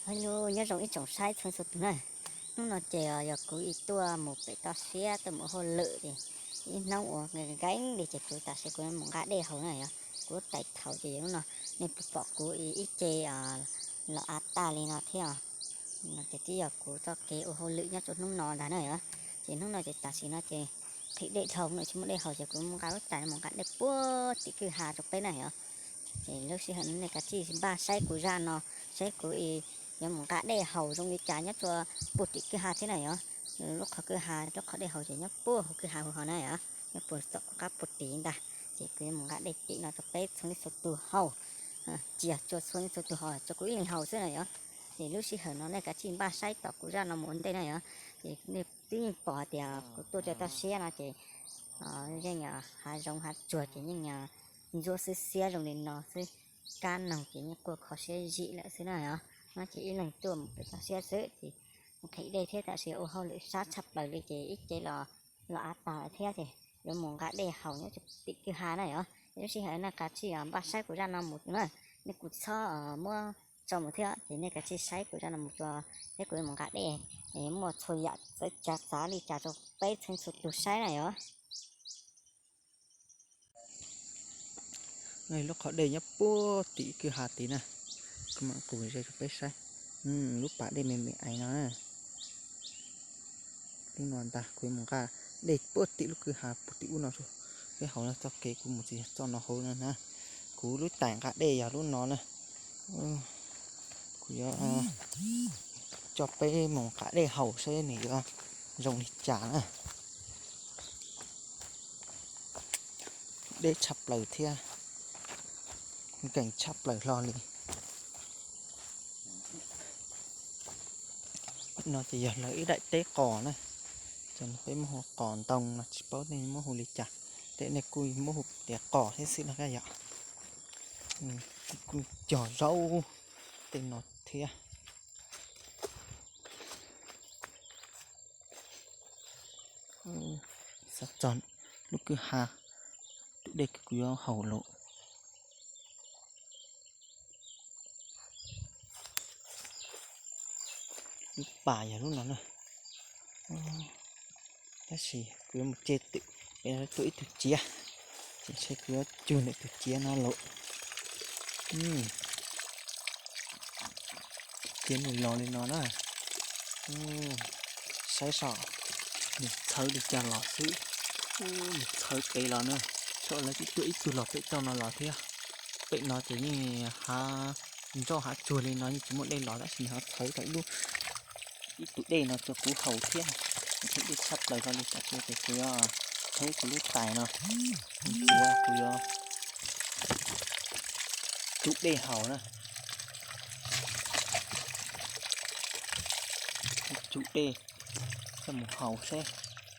Nyob zoo ib tsoom saib txhua txhua tus na. Hnub no ces yog kuv ib tuaj mus pem toj siab tuaj mus ua hauj lwm ces ib hnub uas nkees li ces kuv tam sim kuv mus nqa dej haus na yog kuv tais thaum ces yog hnub no nej puas pom kuv ib ce los av tag li no thiab. Ces twb yog kuv txoj kev ua hauj lwm nyob rau hnub no ntag na yog. Ces hnub no ces tam sim no ces nqhis dej dhau no tsis muaj dej haus ces kuv mus nqa lub tais no mus nqa dej puag tim kwj ha rau peb na yog. Ces lub sij hawm no nej kav tsij npaj saib kuv zaj no, saib kuv yuav mus nqa dej haus zoo li cas nyob rau puag tim kwj ha thiab na yog. Lub qhov kwj ha, lub qhov dej haus ces nyob puag hauv kwj ha hauv hov na yog, nyob puag tom kuv qab puag tid ntag. Ces kuv yuav mus nqa dej tim no rau peb txhua leej txhua tus haus, cia rau txhua leej txhua tus haus, rau kuv ib leeg haus xwb na yog. Ces lub sij hawm no nej kav tsij npaj saib tom kuv zaj no mus ua ntej na yog. Ces nej twb yeej pom hais tias kuv tuaj rau toj siab no ces yeej hav zoov hav tsuag ces yeej ntsuab xwb xiab zoo li no xwb, kab noog ces yeej quaj kho siab zim lawm xwb na yog. No ces ib leeg tuaj mus pem toj siab xwb ces nqhis dej thiab tam sim ua hauj lwm sab tshaj plaws li ces ib ce los los av tag lawm thiab ces yuav mus nqa dej haus nyob tim kwj ha na yog. Ces lub sij hawm nej kav tsij npaj saib kuv zaj no mus na, nej kuv txhob muab tso mus thiab ces nej kav tsij saib kuv zaj no mus tso, thiab kuv yuav mus nqa dej, muaj txhua yam txawv tsav txav li cas rau peb txhua txhua tus saib na yog. Lub qhov dej nyob puag tim kwj ha tid na, kuv mam qus ze rau peb saib. Lub pas dej me me ais no na. Lub no ntag kuv yuav mus nqa dej puag tim lub kwj ha puag tim ub no rau peb haus na. Txoj kev kuv mus tsis yog txoj no hauv na na. Kuv lub tais nqa dej yog lub no na. Kuv yuav coj peb mus nqa dej haus saib nws yuav zoo li cas na. Deb tshaj plaws thiab nkees tshaj plaws hlo li. No ces yog lawv ib daim teb qos na, ces peb muab hu qos ntoo no tsis paub nej muab hu li cas, tej nej kuj muab hu tias qos thiab xwb no yom. Kuj cog zaub tej no thiab. Xav txog lub kwj ha, tus dej kuv yuav haus lawm. Lub pas yog lub no na. Tab sis kuv yuav mus ce twm, tuaj ib tug ciav, ces ntshe kuv yuav cug ntawm tus ciav no lawm. Ciav nws los li no na. Saib seb nws txhawv li cas los xwb. Nws txhawv pem los na. Tshuav lawv twb tuaj ib tug los pem toj no los thiab. Pem no ces yeej hav nroj hav tsuag li no yeej tsis muaj dej los tab sis nws ho txhawv tau ib lub, ib tus dej no rau kuv haus thiab. Nqhis dej tshaj plaws hlo li. Tam sim no ces kuv yuav tsheb kuv lub tais no, kuv yuav tsub dej haus na. Tsub dej coj mus haus seb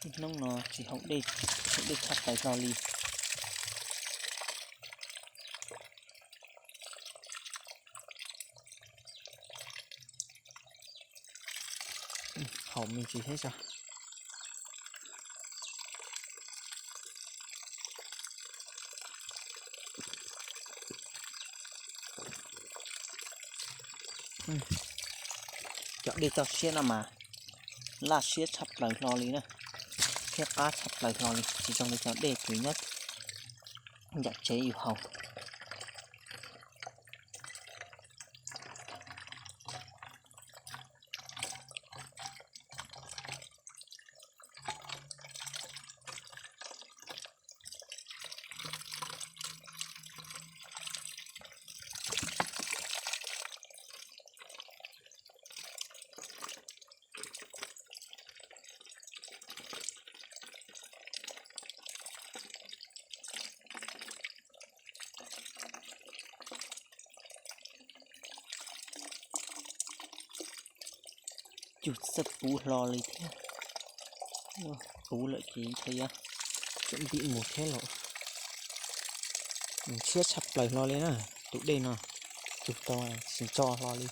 ib hnub no tsis haus dej, haus dej tshaj plaws hlo li. Haus me ntsis thiab tso. Cov dej toj siab no mas laj siab tshaj plaws hlo li na, thiab qab tshaj plaws hlo li, tsis zoo li cov dej kuv nyob yam tsev yus haus. Cug txawj puv hlo li thiab. Puv lawm ces ntshe yuav tseem ntim mus thiab lawm. Nws tshiab tshaj plaws hlo li na, tus dej no cug tau tsis tso hlo li.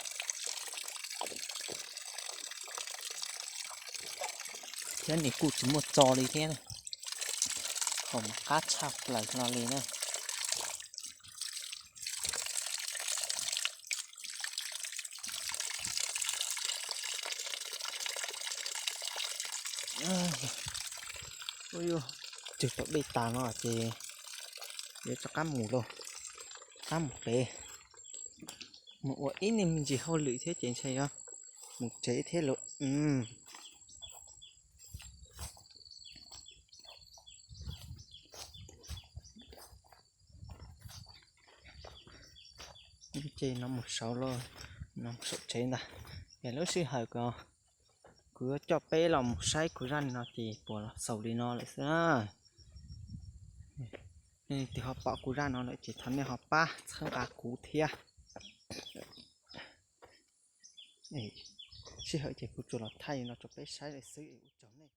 Thiab nws kuj tsis muaj txo li thiab, haus mas qab tshaj plaws hlo li na. Ua yuav tswg tau dej tas no ces yuav rov qab mus lauj, rov qab mus pem, mus ua ib niag me ntsis hauj lwm thiab ces ntshe yuav mus tsev thiab lauj. Ces no mus saud, no mus saum tsev ntag. Es lub sij hawm ko kuv yuav coj peb los mus saib kuv zaj no ces puas los xaus li no lawm xwb na. Nej leej twg ho pom kuv zaj no lawm ces thov nej ho pab txhawb nqa kuv thiab. Sij hawm ces kuv tsuas los thaij li no rau peb saib lawm xwb, ua tsaug nej.